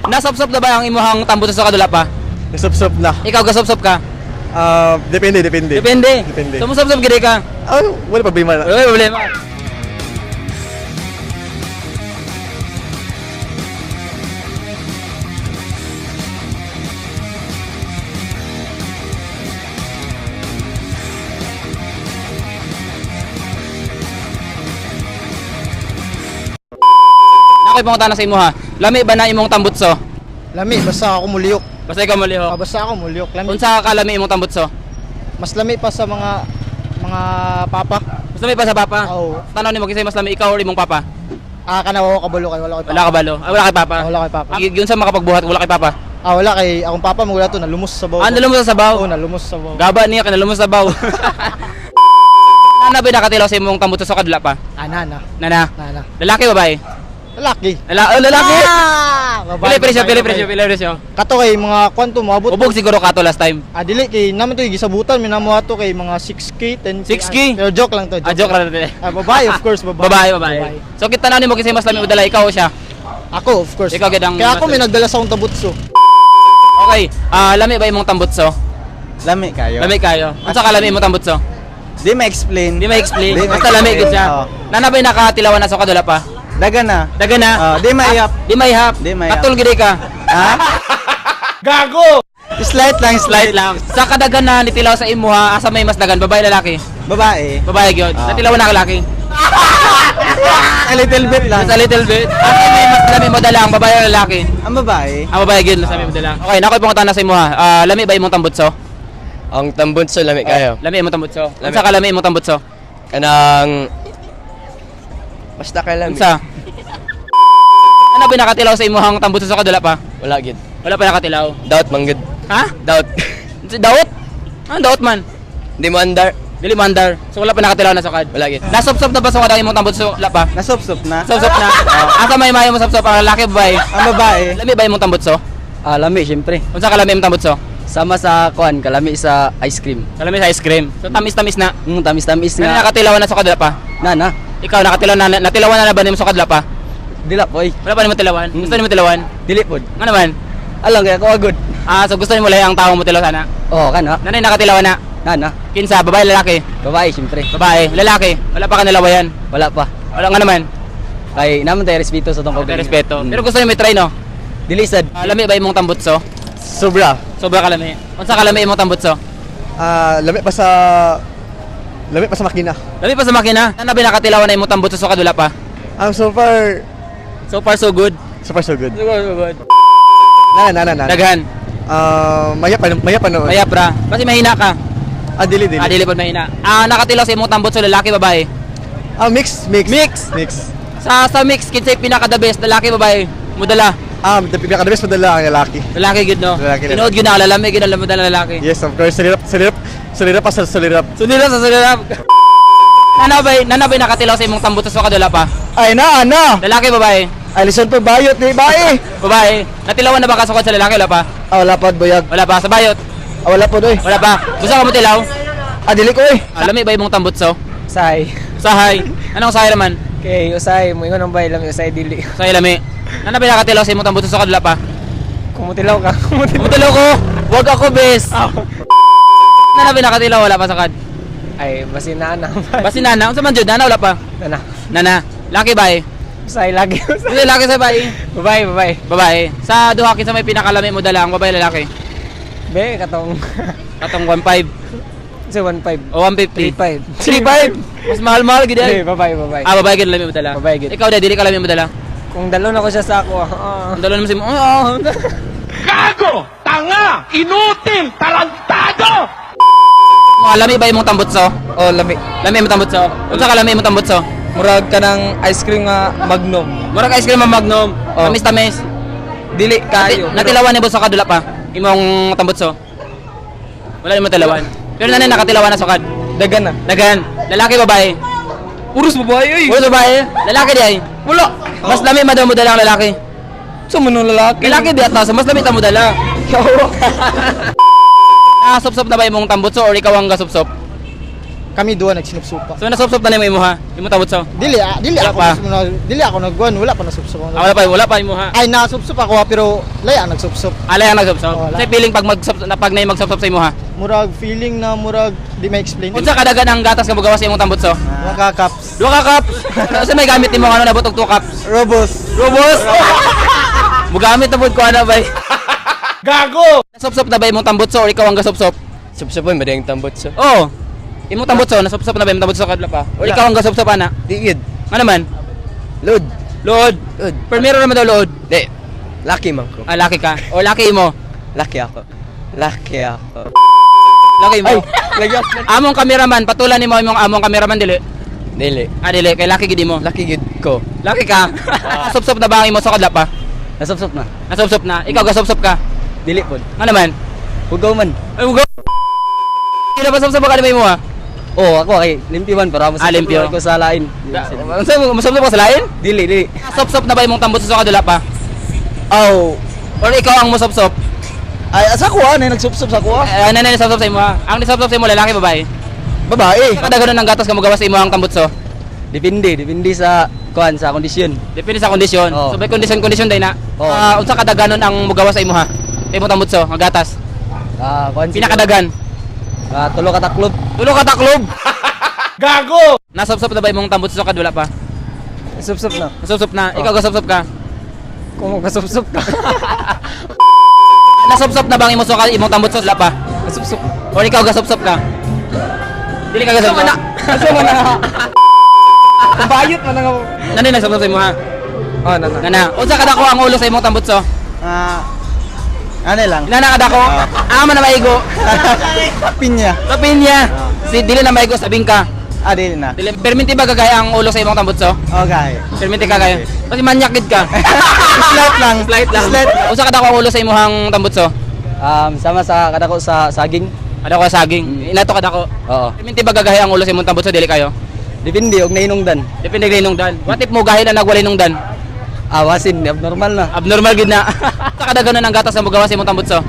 Nasop-sop na ba ang imuhang tambutso sa kadula pa? Nasupsup na. Ikaw gasop-sop ka? Ah, depende, depende. Depende. Depende. So musop-sop gid ka. Ah, wala problema na. Wala may problema. Nakoy pangutana sa imo ha. Lami ba na imong tambutso? Lami, basta ako muliyok. Basta ikaw malihok. Ah, basta ako muliyok. Lami. Unsa ka kalami imong tambutso? Mas lami pa sa mga mga papa. Mas lami pa sa papa? Oo. Tanaw nimo kinsay mas lami, ikaw or imong papa? Ah, kana wala kabalo kay wala kay papa. Wala ka balo. Ah, wala kay papa. Ah, wala kay papa. Yun sa makapagbuhat, wala kay papa. Ah, wala kay akong papa magula to nalumos sa baw. Ah, nalumos sa sabaw. Oo, nalumos sa baw. Gaba niya kinalumos sa sabaw. Nana ba nakatilaw sa imong tambutso sa kadla pa? Ah, nana. Nana. Nana. Lalaki babae? Lalaki. Oh, lalaki. Ah, babae. Pili presyo, babae, pili babae. presyo, pili presyo. Kato kay mga kwanto moabot. Ubog siguro kato last time. Ah, dili kay naman to gisabutan minamo ato kay mga 6K, 10K. 6K? Ah, pero joke lang to. Ah, joke ra dili. Ah, babae of course, babae. Babae, babae. So kita na nimo kinsay mas lami udala ikaw o siya. Ako, of course. Ikaw, gid ang- Kaya ako may nagdala sa akong tabutso. Okay. Ah, lami ba imong tambutso? Lami kayo. Lami kayo. Unsa ka lami imong tambutso? Di ma-explain. Di ma-explain. Di Basta lami gid siya. Oo. Nana ba nakatilawan na sa kadula pa? Daga na. Daga na. Oo, di maihap. Di maihap. Di maihap. Katol gid ka. Ha? Gago! Slight lang, Slight slight. lang. Sa kadagan na nitilaw sa imuha, asa may mas dagan, babae lalaki? Babae. Babae gyud. Ah. Natilaw na ka lalaki. A little bit lang. Just a little bit. Asa may mas lami mo dala ang babae o lalaki? Ang babae. Ang babae gyud mas lami mo dala. Okay, nakoy pangutana sa imuha. Ah, lami ba imong tambutso? Ang tambutso lami kayo. Lami imong tambutso. Lami. Unsa ka lami imong tambutso? Kanang basta kay lami. Unsa? Ano ba nakatilaw sa imuhang tambutso sa kadula pa? Wala gid. Wala pa nakatilaw. Doubt man gud. Ha? Doubt. Daot? Ano daot man? Di mo andar. Dili mandar. So wala pa nakatilaw na sukad. Wala gid. Nasop-sop na ba sukad ang imong tambutso? Wala pa. Nasop-sop na. Sop-sop na. Asa may mayo mo sop-sop ang lalaki babae? Ang babae. Lami ba imong tambutso? Ah, lami syempre. Unsa ka lami imong tambutso? Sama sa kuan, kalami sa ice cream. Kalami sa ice cream. So tamis-tamis na. Tamis-tamis Nga nga. nakatilaw na sukad wala pa? Na na. Ikaw nakatilaw na natilawan na, na ba nimo sukad wala pa? Dila po eh. Wala pa nimo tilawan? Gusto nimo tilawan? Dili pod. Nga naman? Alam kaya ko agad. Ah, so gusto nimo lahi ang tao mo tilaw sana. Oh, kana. Nanay nakatilawan na. Na na. Kinsa, babae lalaki? Babae syempre. Babae, lalaki. Wala pa ka nalawayan. Wala pa. Wala nga naman. Kay naman tayo respeto sa tong May kaugalingon. respeto. Pero gusto nimo i-try no? Dili sad. Ah, lami ba imong tambutso? Sobra. Sobra kalami. Unsa kalami imong tambutso? Ah, lami pa sa makina. Lami pa sa makina. Ano ba nakatilawan na imong tambutso sa kadula pa? So far, So far so good. so far so good. So far so good. Na na na na. Daghan. Ah, maya pa noon. Maya pra. Kasi mahina ka. Ah, dili dili. Ah, dili pa mahina. Ah, nakatilaw sa imong tambutso lalaki babae. Ah, mix, mix. Mix. Mix. Sa mix kinsay pinaka the best lalaki babae. Mudala. Ah, the pinaka the best padala ang lalaki. Lalaki gud no. Lalaki, lalaki. Tinuod gyud na lalami gyud na mudala lalaki. Yes, of course. Sulirap, sulirap, sulirap pa sa sulirap. Sulira sa sulira. Nanabay nakatilaw sa imong tambutso sa kadula pa. Ay na, ana. Lalaki babae. Alison pa bayot ni bae. Babae. Natilawan na ba ka sukad sa lalaki wala pa? Ah, wala pa bayag. Wala pa sa bayot. Ah, wala po doy. Wala pa. Gusto ka mo tilaw? Ah, dili ko eh. Ah, lami ba imong tambutso? Usay. Sahay. Anong sahay naman? Kay usay, mo ingon ang bay lami usay dili. Sahay lami. Nanabay nakatilaw sa imong tambutso sa kadula pa. Kumutilaw ka, kumutilaw. Mutilaw ko. Wag ako bes. Nanabay nakatilaw wala pa sa kad. Ay, basi na na. Basi nana, unsa man jud nana wala pa. Nana. Nana, laki ba eh? Usay lagi. Usay. Hindi laki sa bae. Babae, babae. Babae. Sa duha kinsa may pinakalami mo dala ang babae lalaki. Be katong Katong 1.5 sa 15. o 150. 35. 3.5. Mas mahal-mahal gid Ay, ay. babae, babae. Ah, babae gid lami mo dala. Babae gid. Ikaw dai dili ka lami mo dala. Kung dalon ako siya sa ako. Ah. Ang dalo naman si mo. Oh, Gago! Tanga! Inutil! Tarantado! Mga lami ba imong tambutso? Oh, lami. Lami imong tambutso. Unsa ka lami imong tambutso? Murag ka ng ice cream nga Magnum. Murag ice cream ang Magnum. Oh. Tamis-tamis. Dili kayo. Natilawan ni sa kadula pa. Imong tambutso. Wala nimo tilawan. Pero nanay nakatilawan na sukad. Dagan na. Dagan. Lalaki babae. Puros babae oy. Wala babae. Lalaki di ay. Wala. Mas lami madam mo dala ang lalaki. Sa man ang lalaki. Lalaki di at nasa mas lami ta mo dala. Ah, sop-sop na ba imong tambutso or ikaw ang gasop-sop? Kami duha nagsinupsupa. So nasupsop na nimo imuha, imong tambutso. Dili ah, dili Wala ako pa. mismo na, dili ako nagkuan, wala pa nasupsup. Ah, wala pa imuha. Ay, nasupsup ako ah, pero laya nagsupsup. Alay ang nagsupsop. Wala. Sa feeling pag magsup na pag nay magsupsop sa imuha. Murag feeling na murag di ma-explain. Unsa kadagan ang gatas nga mogawas sa imong tambutso? Mga ka-cups. Duha ka cups. Unsa may gamit nimo ano nabot og 2 cups? Robos. Robos. Mugamit na pud ko ana bay. Gago! Nasupsop na ba imong tambutso or ikaw ang gasupsop? Supsupon ba ang tambutso? Oo. Imong tambutso nasupsop na ba imong tambutso kadla pa? Or Wala. ikaw ang gasupsop ana? Di gid. Ano man? Load. Lood. Load. Primero naman daw lood. Di. Laki man ko. Ah, laki ka. O laki mo. Laki ako. Laki ako. Laki mo. Among cameraman, patulan nimo imong among cameraman dili. Dili. Ah, dili kay laki gid mo. Laki gid ko. Laki ka. Supsop na ba ang imo sa kadla pa? Nasupsop na. Nasupsop na. Ikaw gasupsop ka. Dili pod. Ano man? Hugaw man. Ay, ugaw. Hindi na ba supsop ka nimo ah? Oh, ako kay limpyo man para mo Ah, limpyo. ko sa lain. Unsa mo masupsop ka sa lain? Dili, dili. Supsop na ba imong tambutso sa kadula pa? Aw. Or ikaw ang mosupsop? Ay, sa kuha na nagsupsup sa kuha. Eh, ano na nisupsop sa imo ah? Ang nisupsop sa imo lalaki babae? Babae. Kada ganun ang gatas ka mogawas sa imo ang tambutso. Depende, depende sa kuan sa kondisyon. Depende sa kondisyon. Oo. So may kondisyon dai na. Oo. Ah, unsa kadaganon ang mogawas sa imo ha? Imong tambutso, ang gatas. Ah, kuan siguro. Pinakadagan. Ah, tulo ka taklob. Tulo ka taklob. Gago! Nasupsop na ba imong tambutso sa kadula pa? Supsup na. Nasupsop na. Ikaw gasupsop ka. Kung magkasupsup ka. Nasupsop na bang imong suka imong tambutso wala pa? Supsup. Or ikaw gasupsop ka? Dili ka gasupsop. Asa man na. Bayot man ang Nanay nagsupsop sa imo ha. Oh, na na. Nana, unsa kadako ang ulo sa imong tambutso? Ah, ano lang. Nana kadako. Ah, man na maigo. Pinya. Sa pinya. Si dili na maigo sa bingka. Ah, dili na. Dili perminti ba gagaya ang ulo sa imong tambutso? Okay. Perminti ka kayo. Kasi manyak gid ka. Slight lang. Slight lang. Slight. Unsa kadako ang ulo sa imong tambutso? Sama sa kadako sa saging. Kadako saging. Inato kadako. Oo. Perminti ba gagaya ang ulo sa imong tambutso dili kayo? Depende og nainungdan. Depende kay nungdan. What if mo gahi na nagwalay nungdan? Ah, wasin abnormal na. Abnormal gid na. Sa kadaganan ng gatas na mogawas sa imong tambutso.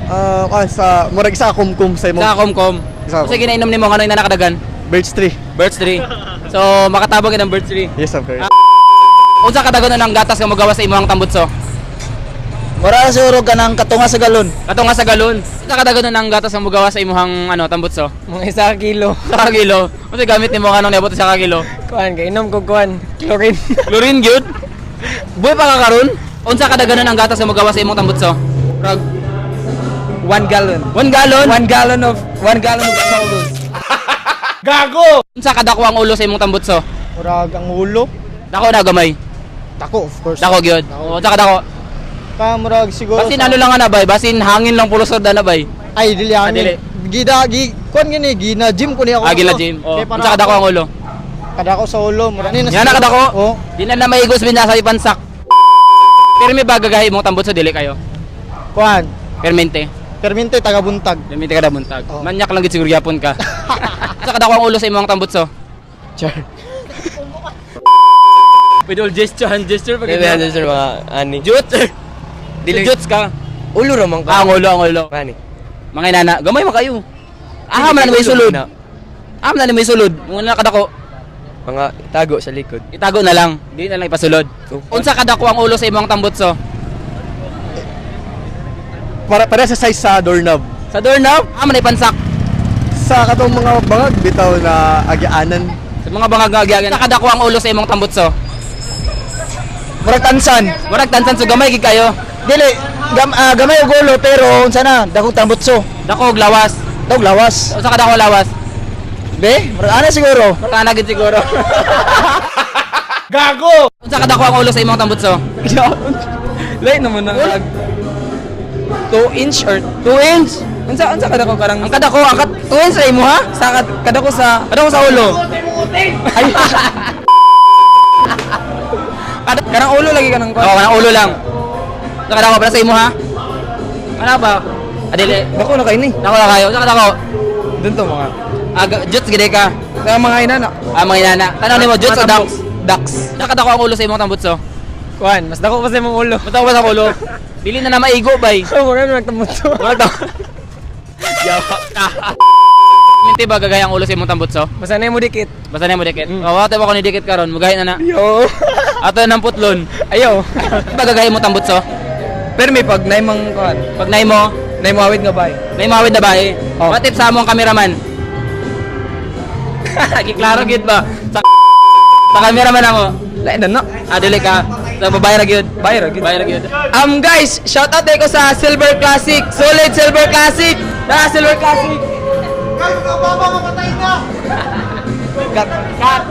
Ah, kuan sa murag sa kumkum sa imong Sa komkom. Sa Kasi ginainom nimo ano yung nakadagan? birch tree. Birch tree. So makatabang gid ang birch tree. Yes, of course. Unsa kadaganan ng gatas nga mogawas sa imong tambutso? Mura siguro ka ng katunga sa galon. Kato nga sa galon. Unsa kadaganan ng gatas nga mogawas sa imong ano tambutso? Mga isa ka kilo. Sa ka kilo. Unsa gamit nimo kanang niabot sa ka kilo? Kuan kay inom ko kuan. Chlorine. Chlorine gyud. Buhay pa ka karon? Unsa kadaganan ng gatas nga mogawas sa imong tambutso? Rag 1 gallon. 1 gallon. 1 gallon of solos. Gago! Unsa kadako ang ulo sa imong tambutso? Murag ang ulo. Dako na gamay. Dako of course. Dako gyud. Unsa kadako? Ka murag siguro. Basin ano lang ana bay, basin hangin lang pulosod na bay. Ay, dili Ah, dili. hangin. Gida gi kuan gini gina gym ko niya ako. Ah, gila gym. Oh. Kay para Unsa kadako ang ulo? Kadako sa ulo, murag ni Yan na kadako. Oh. Di na na maigos bin sa ipansak. Pero may bagagahi mong tambot sa dili kayo. Kuan. Permente. Perminte taga buntag. Permente kada buntag. Oh. Manyak lang gid siguro gyapon ka. Sa kadako ang ulo sa imong tambutso. Char. With all gesture, hand gesture pag Dili ano sir mga ani. Jut. Dili. Juts ka. Ulo ra man ka. Ah, ang ulo, ang ulo. Ani. Mga inana, gamay man kayo. Ah, man na may sulod. Ah, man na may sulod. Muna kadako. Mga tago sa likod. Itago na lang. Di na lang ipasulod. Oh. Unsa kadako ang ulo sa imong tambutso? Para sa size sa doorknob. Sa doorknob, ah, man ipansak. Sa katong mga bangag bitaw na agianan. Sa mga bangag-agyagan. Unsa kadako ang ulo sa imong tambutso? Murag tansan. Murag tansan so gamay gid kayo. Dili, gamay og ulo pero unsa na, dakong tambutso. Dako og lawas. Dog lawas. Unsa kadako ang lawas? Be, murag ana siguro. Murag ana gid siguro. Gago! Unsa kadako ang ulo sa imong tambutso? Lain naman na rag 2 inch or 2 inch. Unsa unsa kadako karang Ang kadako ang kat 2 inch sa imo ha? sa kadako sa Kadako sa ulo. Ay. Karang ulo lagi kanang kuan. Oo, kanang ulo lang. Unsa kadako para sa imo ha? Ano ba? Adili. Dako na kay ni. Dako na kayo. Unsa kadako? Dun to mga. Ah, juts gid ka. Sa mga inana. Ah, mga inana. Tanaw nimo juts o ducks? Ducks. Unsa kadako ang ulo sa imong tambutso? Kuan, mas dako pa sa imong ulo. Matawa ba sa ulo? Dili na na maigo bay. So, mura na nagtamutso. Murag ta. Yawa ka. Perti ba gagay ang ulo sa imong tambutso? Basta na mo dikit. Basta na mo dikit. Oh, wate ba ko ni dikit karon, mugahi na na. Yo. Ato nang putlon. Ayo. Ba gagay mo tambutso? Pero may pag naimang kuan. Pag naimo, Naimo awit nga bay. may mawid na ba eh? Oh. What if sa among cameraman? Giklaro gyud ba? Sa cameraman ako. Lain na no. Ah, dili ka. Sa babae ra gyud. Bay ra gyud. Babae ra gyud. Guys, shout out ko sa Silver Classic. Solid Silver Classic. Tara Silver Classic. Guys, mababa, mapatay na! Cut. Cut.